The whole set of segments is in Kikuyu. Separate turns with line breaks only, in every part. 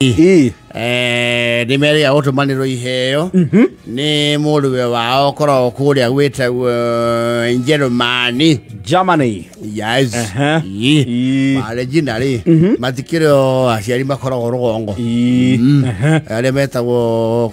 Nĩ merĩga gũtũmanĩrwo iheo nĩ mũrũwe wao ũkoragwo kũrĩa gwĩtagwo Njerumani.
Germany.
Yes.
Ehe.
Ĩ.
Ĩ.
Marejina rĩ matikĩrĩ o aciari makoragwo rũgongo.
Ĩ. Ehe.
Arĩa metagwo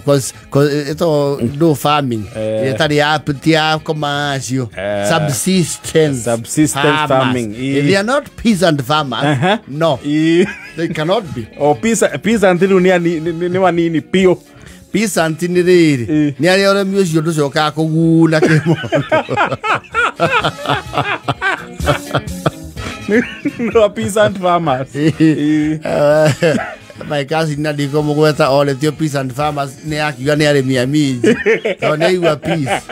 ĩtagwo no farming ĩtarĩ ya ti ya commercial, subsistence.
Subsistence
farmers.
Farming. Ĩ.
They are not peasant farmers.
Ehe.
No,
Ĩ.
they cannot be.
O peasant rĩu nĩ wanini piũ.
Peasant nĩ rĩrĩ
Ĩ.
nĩ arĩa ũrĩmi ũcio ndũcokaga kũguna kĩmondo.
No peasant farmers. Ĩ.
My cousin na ndiko mũgweta orĩtio peasant farmers nĩ akiuga nĩ arĩmi a minji tondũ nĩ aigua peace.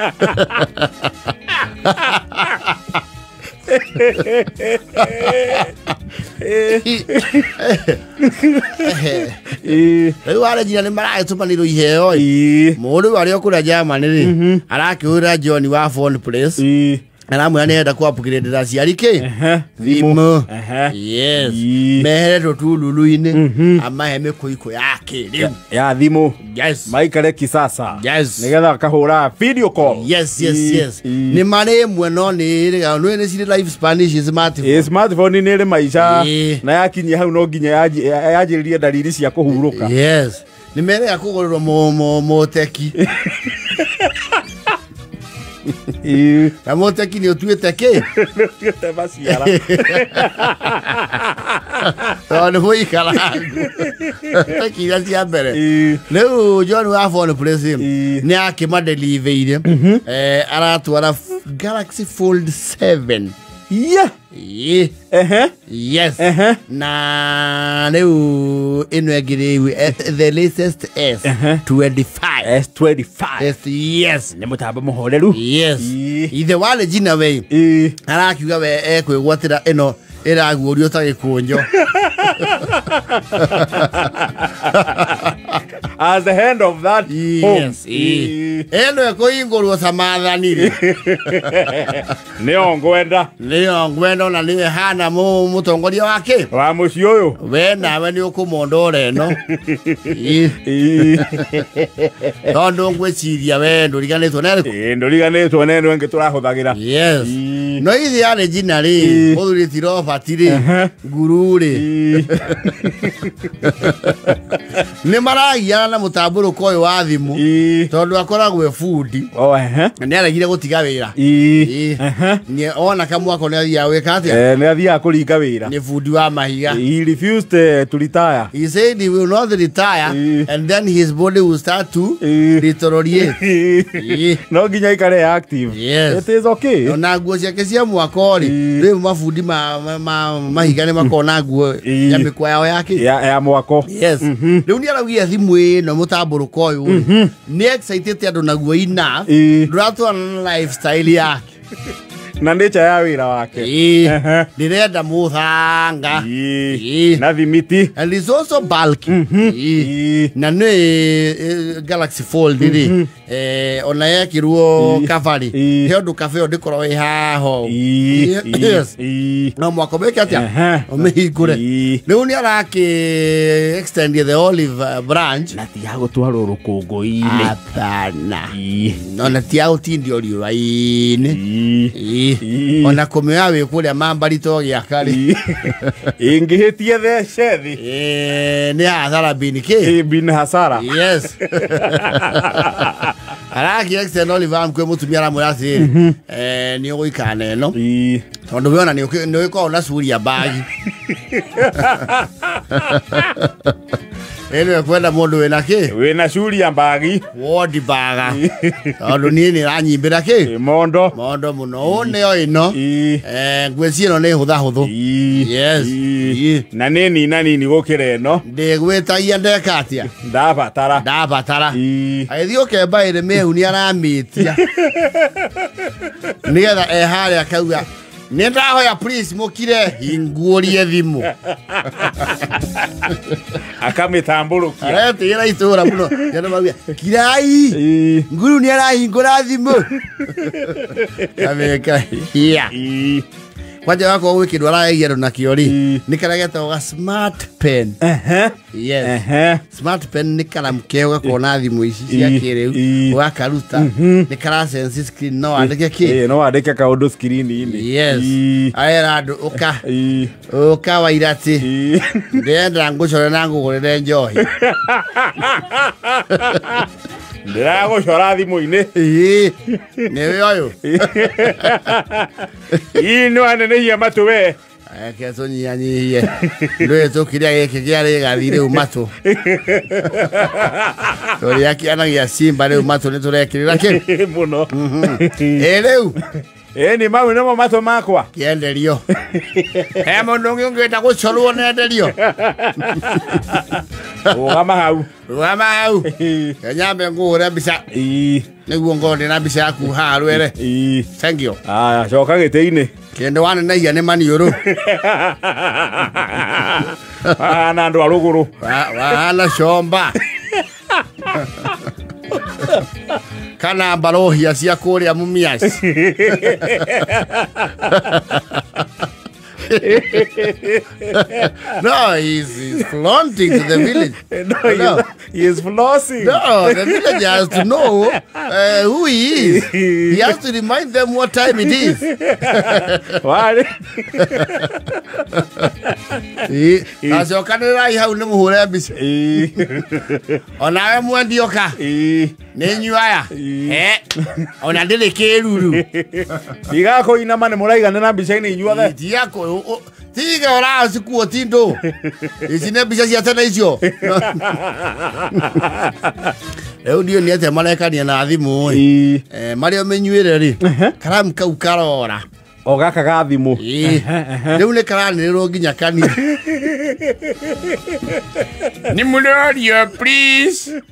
Ĩ.
Rĩu arejina nĩ maragĩtũmanĩrwo iheo ĩ.
Ĩ.
Mũndũ arĩa ũkũrĩa Germany rĩ arakĩhũrĩra John wa phone place,
Ĩ.
aramwĩra nĩ enda kũ-upgrade aciari kĩ
Ehe.
thimũ.
Ehe.
Yes.
Ĩ.
Meheretwo tururu-inĩ amahe mĩkũikũ ya kĩrĩu.
Ya thimũ.
Yes.
Maikare kisasa.
Yes.
Nĩgetha akahũra video call.
Yes.
Ĩ.
Yes.
Ĩ.
Nĩ marĩ ĩmwe no nĩ ĩrĩga nĩ cirĩ live Spanish smartphone.
Ĩ, smartphone nĩ ĩrĩ maica
Ĩ.
na yakinyia hau no nginya yanjĩrĩrie ndariri cia kũhurũka.
Yes, nĩ merĩga kũgũrĩrwo mũteki.
Ĩ.
Na mũteki nĩ ũtuĩte kĩ?
Nĩũtuĩte maciara.
Tondũ nĩ mũikarangu teki iria cia mbere.
Ĩ.
Rĩu John wa phone place
Ĩ.
nĩ akĩmadeliveire, aratwara Galaxy Fold 7.
Yeah.
Ĩ.
Ehe.
Yes.
Ehe.
Na rĩu ĩno ĩngĩ rĩu the latest S 25.
S25.
S, yes.
Nĩ mũtambo mũhoreru.
Yes.
Ĩ.
Ithe wa Regina we
Ĩ.
arakiuga we ekwĩgwatĩra ĩno ĩraguũrio ta gĩkũnjo.
As the hand of that home.
Yes. Ĩ. Ĩno ĩkũhingũrwo ta maathani rĩ.
Nĩyo ngwenda.
Nĩyo ngwenda ona nĩwe hana mũtongoria wake
wa mũciĩ ũyũ.
We nawe nĩ ũkũmondora ĩno. Ĩ.
Ĩ.
Tondũ ngwĩciria we ndũriganĩtwo nerĩkũ.
Ĩ, ndũriganĩtwo na ĩno ĩngĩ tũrahũthagĩra.
Yes.
Ĩ.
No ithi ya Regina rĩ,
Ĩ.
mũthuri ti Robert rĩ,
Ehe.
nguru rĩ,
Ĩ.
nĩ maragiana na mũtambũrũko ũyũ wa thimũ
Ĩ.
tondũ akoragwo e bundi.
Oh, ehe.
Na nĩ aregire gũtiga wĩra.
Ĩ.
Ĩ.
Ehe.
Nĩ ona kamwako nĩ athiaga gwĩka atĩa?
Eh, nĩ athiaga kũringa wĩra.
Nĩ bundi wa mahiga.
He refused to retire.
He said he will not retire
Ĩ.
and then his body will start to
Ĩ.
deteriorate. Ĩ.
No nginya aikare active.
Yes.
It is okay.
Ona nguo ciake cia mwako rĩ,
Ĩ.
rĩu mabundi ma mahiga nĩ makoragwo na nguo
Ĩ.
ya mĩkwa yao yake.
Ya mwako.
Yes. Rĩu nĩ araugire thimũ ĩno mũtambũrũko ũyũ rĩ nĩ excitĩte andũ naguo enough,
Ĩ.
ndũratwarana na lifestyle yake.
Na nature ya wĩra wake.
Ĩ.
Ehe.
Ndĩrenda mũthanga.
Ĩ.
Ĩ.
Na thimiti.
And it's also bulky. Ĩ.
Ĩ.
Na nĩ Galaxy Fold rĩ, ona yekĩrwo
Ĩ.
kabarĩ
Ĩ.
he ũndũ kabe ĩyo ndĩkorwo ĩ haho.
Ĩ. Ĩ.
Yes.
Ĩ.
No mwaka ũmĩke atĩa?
Ehe.
Ũmĩhingũre.
Ĩ.
Rĩu nĩ arakĩ extend the olive branch.
Na ti ya gũtwarwo rũkũngũ-inĩ.
Hapana.
Ĩ.
Ona ti ya gũtindio riũa-inĩ.
Ĩ.
Ĩ.
Ĩ.
Ona kũmĩoya wĩ kũrĩa mambarito gĩaka rĩ,
Ĩ. Ĩngĩhĩtie thece thĩ.
Ĩ, nĩ hathara bini kĩ.
Ĩ, bin hasara.
Yes, araki extend olive arm kwĩ mũtumia aramwĩra atĩrĩrĩ, nĩ ũgũikara na ĩno
Ĩ.
tondũ we ona nĩ ũgĩkoragwo na curia mbagi ĩno ĩkwenda mũndũ wĩna kĩ.
Wĩna curia mbagi.
Wondi baga tondũ niĩ nĩ ĩranyimbĩra kĩ.
Ĩ, mondo.
Mondo mũno ũ nĩyo ĩno.
Ĩ.
Ngwĩciria ĩno nĩ hũthahũthũ.
Ĩ.
Yes.
Ĩ.
Ĩ.
Na nĩ nina nini gũkĩra ĩno.
Ndĩgwĩtagia ndeka atĩa.
Ndabatara.
Ndabatara.
Ĩ.
Agĩthiĩ ũkemba ĩrĩ mĩhu nĩ aramĩtia nĩgetha e harĩa akauga nĩ ndahoya please mũkire hinguũrie thimũ.
Akamĩtambũrũkia.
Aretĩĩra itũra mũno andũ mauga kirai.
Ĩ.
Nguru nĩ arahingũra thimũ kamĩka hia.
Ĩ.
Kwanja wako gwĩ kĩndũ arageria andũ nakĩo rĩ, nĩ karĩa getagwo ga smart pen. Yes. Smart pen nĩ karamu keo gakoragwo na thimũ ici cia kĩrĩu, ũgakaruta nĩ kara sense screen, no wandĩke kĩ.
No wandĩke kaũndũ screen-inĩ.
Yes. Arera andũ ũka ũka Wairati, ndĩrenda ngũcore na ngũgũrĩre njohi.
Ndĩragũcora thimũ-inĩ.
Nĩwe ũyũ.
Ii nĩ wanenehia matũ we.
Reke tũnyihanyihie. Ndũĩ tũkĩrĩa gĩkĩ kĩa rĩgathi rĩu matũ. Tũrĩa kĩana gĩa Simba rĩu matũ nĩ tũrekĩrĩra kĩ?
Mũno.
Ĩ rĩu.
Ĩ nĩ mau nĩmo matũ makwa.
Kĩenderio. He mũndũ ũngĩ ũngĩenda gũcorwo nenderio.
Rũgama hau.
Rũgama hau. Nyambe ngũhũre mbica. Nĩguo ngorwo ndĩna mbica yaku haha rwere. Thank you.
Aya, coka gĩtĩ-inĩ.
Kĩndũ wanenehia nĩ maniũrũ.
Wahana andũ a rũgũrũ.
Wahana comba. Kana mbarohia cia kũrĩa Mumias. No, he's flaunting to the village.
No, he is flossing.
No, the village has to know who he is. He has to remind them what time it is.
Why?
Acokanĩrĩrai hau nĩ mũhũre mbica. Onawe mwendioka. Nĩ inyuĩ aya. Ona ndĩrĩ kĩruru.
Tiga kũinama nĩ mũraiganĩra mbica-inĩ inyuothe.
Tiga tiga ũracikuo ti ndũ. Ici nĩ mbica cia tene icio. Rĩu ndiũĩ nĩ atĩa marekania na thimũ ĩ. Marĩa mĩnyuĩre rĩ, karamu kau karora.
O gaka ga thimũ.
Rĩu nĩ karanĩrĩrwo nginya kanitha. Nĩ mũrorio please.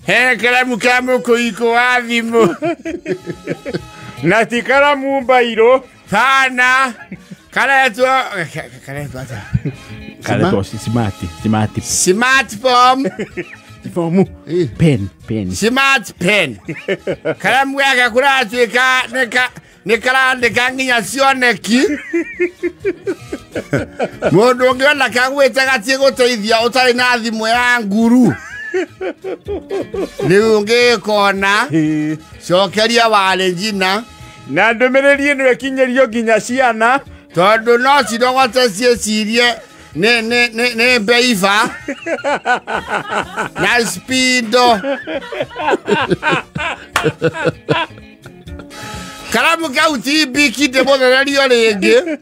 He karamu ka mũkũiko wa thimũ.
Na ti karamu mbairũ.
Kana karetwo atĩa?
Karetwo smart.
Smartphone.
Fomu. Pen.
Smart pen. Karamu gaka kũratuĩka nĩ karandĩka nginya cioneki. Mũndũ ũngĩona kagwĩte gatiĩ gũteithia ũtarĩ na thimũ ya nguru. Rĩu ũngĩkona cokeria warĩ njina.
Na ndũmĩrĩri ĩno ĩkinyĩrio nginya ciana.
Tondũ no cirogote ciĩcirie nĩ mbeiba na spindo. Karamu kau ti mbiki ndĩmũthererio rĩngĩ.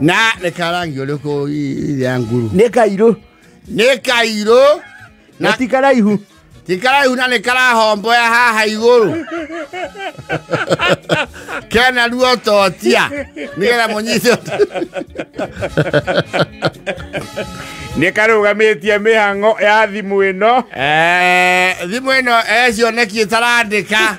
Na nĩ karangi ũrĩkũ ya nguru?
Nĩ kairũ.
Nĩ kairũ.
Na ti karaihu.
Ti karaihu na nĩ karahomboya haha igũrũ. Kena ruo totia. Nĩgetha mũnyite.
Nĩ karũgamĩtie mĩhang'o ya thimũ ĩno.
Thimũ ĩno cioneki ĩtarandĩka.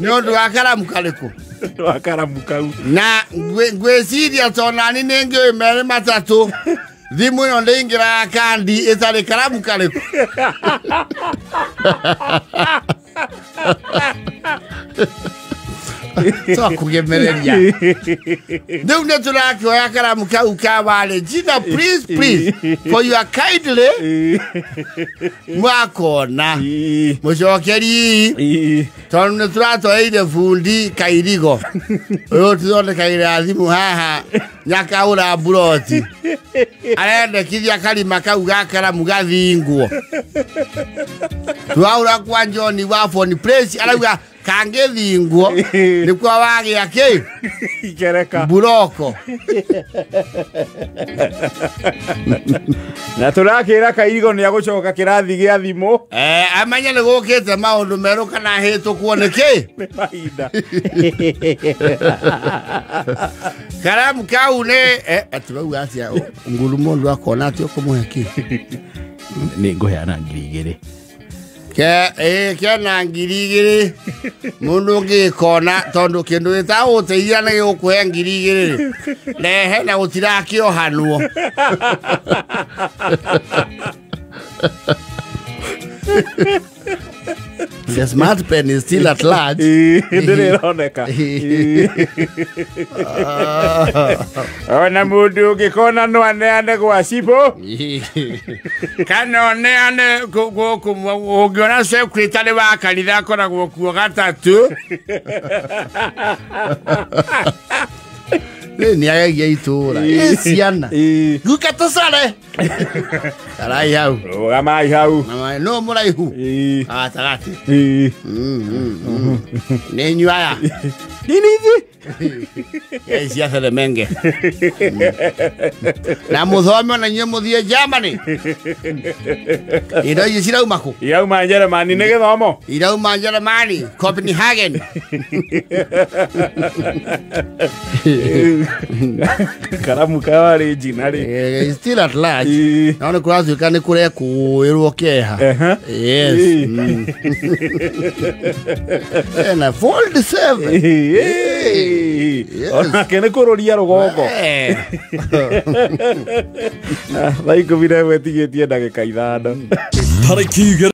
Nĩ ũndũ wa karamu karĩkũ?
Wa karamu kau.
Na ngwĩciria tonani nĩ ngĩũĩ merĩ matatũ. Thimũ ĩno ndĩingĩraga kandi ĩtarĩ karamu karĩkũ. Twakugemereria. Rĩu nĩ tũrakĩoya karamu kau ka warĩ njina, please please for your kindly mwakona mũcokeri tondũ nĩ tũratwareire bundi kairigo ũyũ tũthondekaire thimũ haha nyakaũra mburoti arendekithia karima kau ga karamu gathingwo. Twaura kwa John wa phone place arauga kangĩthingwo nĩkuo wagĩa kĩ?
Ikereka.
Mburoko.
Na tũrakĩra kairigo nĩ agũcoka kĩrathi gĩa thimũ.
Amenye nĩ gũkĩte maũndũ merũ kana hĩtũkwo nĩ kĩ?
Nĩ mahinda.
Karamu kau nĩ atĩ wauga atĩa nguru mũndũ akona atĩ ũkũmũhe kĩ?
Nĩ ngũheana 2,000.
Kena 2,000 mũndũ ũngĩkona tondũ kĩndũ gĩtagũteithia nĩ gĩgũkũhe 2,000 rehe na gũtirakĩohanwo. The smart pen is still at large.
Ndĩrĩ ĩroneka. Ona mũndũ ũngĩkona no aneane gwa cibũ.
Kana oneane gũkũ ũngĩona secretary wa kanitha akoragwo kuo gatatũ. Rĩu nĩ agagia itũra. Ĩ ciana. Guka tũcore. Karai hau.
Rũgamai hau.
No mũraihu. Gatagatĩ. Nĩ inyuĩ aya.
Nini ithuĩ?
Cia Theremenge. Na mũthome ona inyuĩ mũthiĩ Germany. Indo ici cirauma kũ?
Irauma Germany nĩ gĩthomo.
Irauma Germany, Copenhagen.
Karamu kararĩ njina rĩ.
Still at large. No nĩ kũratuĩka nĩ kũrekũĩrwo kĩeha. Yes. Ena fold 7.
Onake nĩ kũrũria rũgongo. Thaa 11 tigĩtie ndagĩka 5.
Tarĩki